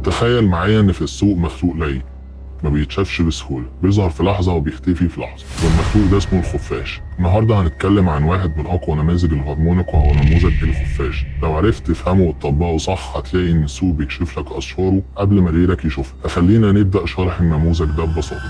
تخيل معايا ان في السوق مخلوق لعين ما بيتشافش بسهولة، بيظهر في لحظة وبيختفي في لحظة، والمخلوق ده اسمه الخفاش. النهاردة هنتكلم عن واحد من أقوى نماذج ال harmonic وهو نموذج الخفاش. لو عرفت تفهمه وتطبقه صح هتلاقي إن السوق بيكشف لك أسراره قبل ما غيرك يشوفها. فخلينا نبدأ شرح النموذج ده ببساطة.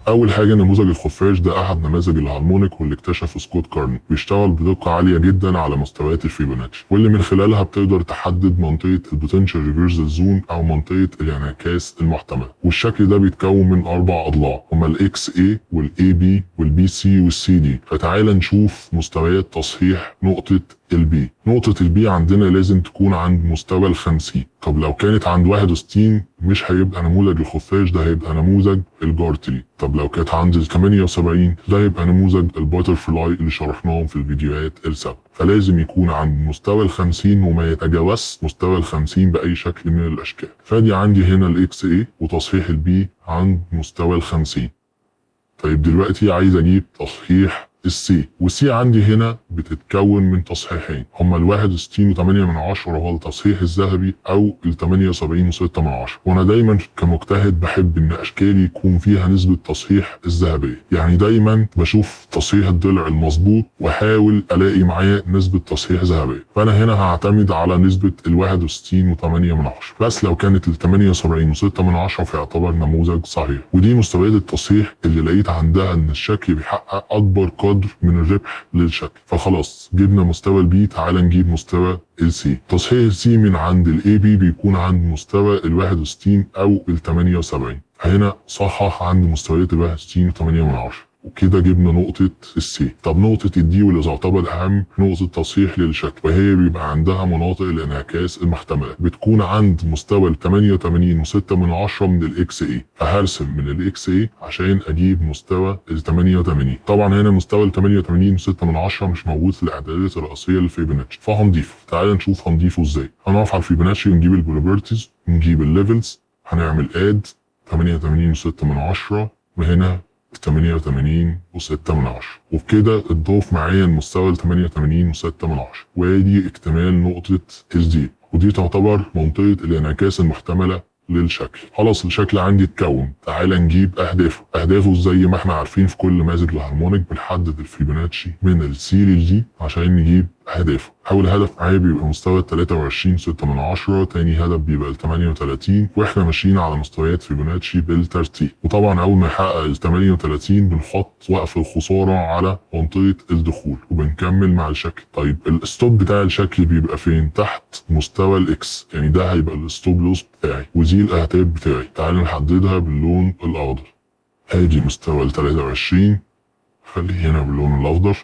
أول حاجة، نموذج الخفاش ده أحد نماذج ال harmonic واللي اكتشفه سكوت كارني، بيشتغل بدقة عالية جدا على مستويات الفيبوناتشي، واللي من خلالها بتقدر تحدد منطقة ال potential reversal zone أو منطقة الانعكاس المحتمل. والشكل ده بيتكون من 4 أضلاع هما ال XA وال AB وال BC وال CD. فتعالى نشوف مستويات تصحيح نقطة ال B. نقطة ال B عندنا لازم تكون عند مستوى ال50. طب لو كانت عند 61 مش هيبقى نموذج الخفاش، ده هيبقى نموذج الجارتري. طب لو كانت عند ال 78 ده يبقى نموذج ال butterfly اللي شرحناهم في الفيديوهات السابقة. فلازم يكون عند مستوى ال50 وما يتجاوزش مستوى ال50 بأي شكل من الأشكال. فادي عندي هنا ال XA وتصحيح ال B عند مستوى ال50. طيب دلوقتي عايز اجيب تصحيح ال C، وال C عندي هنا بتتكون من تصحيحين هما ال 61.8 هو التصحيح الذهبي او ال 78.6. وانا دايما كمجتهد بحب ان اشكالي يكون فيها نسبة تصحيح الذهبية، يعني دايما بشوف تصحيح الضلع المظبوط واحاول الاقي معاه نسبة تصحيح ذهبية. فانا هنا هعتمد على نسبة ال 61.8، بس لو كانت ال 78.6 فيعتبر نموذج صحيح. ودي مستويات التصحيح اللي لقيت عندها ان الشكل بيحقق اكبر قدر من الربح للشكل. فخلاص جبنا مستوى ال B، تعالى نجيب مستوى ال C. تصحيح ال C من عند ال AB بيكون عند مستوى ال 61 او ال 78، هنا صحح عند مستويات ال 61.8، وكده جبنا نقطة ال C. طب نقطة ال D واللي تعتبر أهم نقطة تصحيح للشكل، وهي بيبقى عندها مناطق الانعكاس المحتملة، بتكون عند مستوى ال 88.6 من ال XA. فهرسم من ال XA عشان أجيب مستوى ال 88. طبعا هنا مستوى ال 88.6 مش موجود في الإعدادات الرئيسية للفيبوناتشي، فهنضيفه. تعال نشوف هنضيفه ازاي. هنقف على الفيبوناتشي ونجيب ال properties ونجيب ال levels، هنعمل add 88.6 وهنا 88.6، وبكده اتضاف معايا المستوى ال 88.6، وادي اكتمال نقطة ال D، ودي تعتبر منطقة الانعكاس المحتملة للشكل. خلاص الشكل عندي اتكون، تعالى نجيب اهدافه. اهدافه زي ما احنا عارفين في كل نماذج ال harmonic بنحدد الفيبوناتشي من ال C لل D عشان نجيب اهدافه. اول هدف معايا بيبقى مستوى 23.6، تاني هدف بيبقى ال 38، واحنا ماشيين على مستويات فيبوناتشي بالترتيب. وطبعا اول ما يحقق ال 38 بنحط وقف الخسارة على منطقة الدخول وبنكمل مع الشكل. طيب ال stop بتاع الشكل بيبقى فين؟ تحت مستوى ال X، يعني ده هيبقى ال stop loss بتاعي ودي الاهداف بتاعي. تعالوا نحددها باللون الاخضر. ادي مستوى ال 23، خليه هنا باللون الاخضر.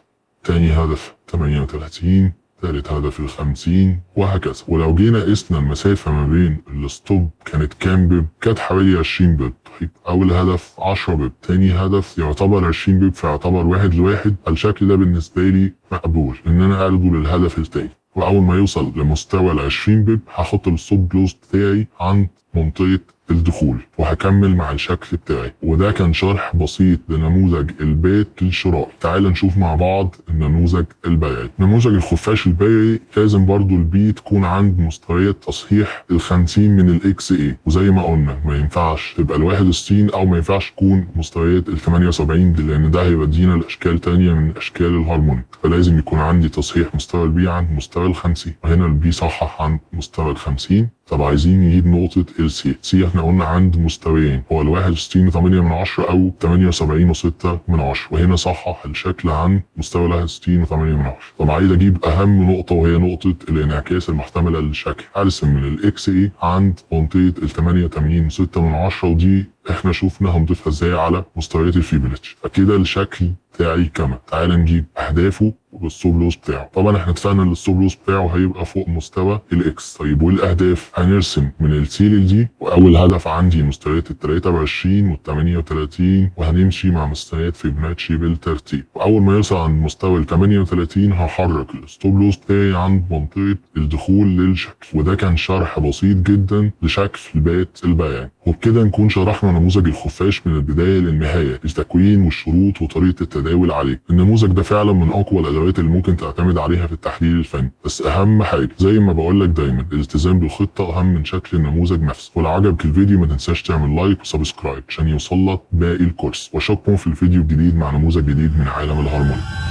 تاني هدف 38، تالت هدف ال 50، وهكذا. ولو جينا قسنا المسافة ما بين ال stop كانت كام pip؟ كانت حوالي 20 pip. طيب أول هدف 10 pip، تاني هدف يعتبر 20 pip، فيعتبر 1 ل1. الشكل ده بالنسبة لي مقبول إن أنا أرجو للهدف التاني. وأول ما يوصل لمستوى ال 20 pip هحط ال stop loss بتاعي عند منطقة الدخول وهكمل مع الشكل بتاعي. وده كان شرح بسيط لنموذج ال bat الشرائي. تعال نشوف مع بعض النموذج البيعي. نموذج الخفاش البيعي لازم برضو ال B تكون عند مستويات تصحيح ال 50 من ال XA، وزي ما قلنا ما ينفعش تبقى ال 61 او ما ينفعش تكون مستويات ال 78 دي، لان ده هيودينا لاشكال تانية من اشكال ال harmonic. فلازم يكون عندي تصحيح مستوى ال B عند مستوى ال 50، وهنا ال B صحح عند مستوى ال 50. طب عايزين نجيب نقطة ال C. C احنا قلنا عند مستويين، هو ال 61.8 أو 78.6، وهنا صحح الشكل عند مستوى ال 61.8. طب عايز أجيب أهم نقطة وهي نقطة الانعكاس المحتملة للشكل. هرسم من ال XA عند منطقة ال 88.6، ودي احنا شفنا هنضيفها ازاي على مستويات الفيبوناتشي. فكده الشكل بتاعي كما. تعالى نجيب اهدافه وال stop loss بتاعه. طبعا احنا اتفقنا ان ال stop loss بتاعه هيبقى فوق مستوى ال X. طيب والاهداف هنرسم من ال C لل D، واول هدف عندي مستويات ال 23 وال 38، وهنمشي مع مستويات فيبوناتشي بالترتيب. واول ما يوصل عند مستوى ال 38 هحرك ال stop loss بتاعي عند منطقة الدخول للشكل. وده كان شرح بسيط جدا لشكل ال bat البيعي. وبكده نكون شرحنا نموذج الخفاش من البداية للنهاية، التكوين والشروط وطريقه التداول. الجداول عليه. النموذج ده فعلا من اقوى الادوات اللي ممكن تعتمد عليها في التحليل الفني، بس اهم حاجة زي ما بقول لك دايما، الالتزام بالخطة اهم من شكل النموذج نفسه. ولو عجبك الفيديو ما تنساش تعمل like و subscribe عشان يوصل لك باقي الكورس، واشوفكم في الفيديو الجديد مع نموذج جديد من عالم ال harmonic.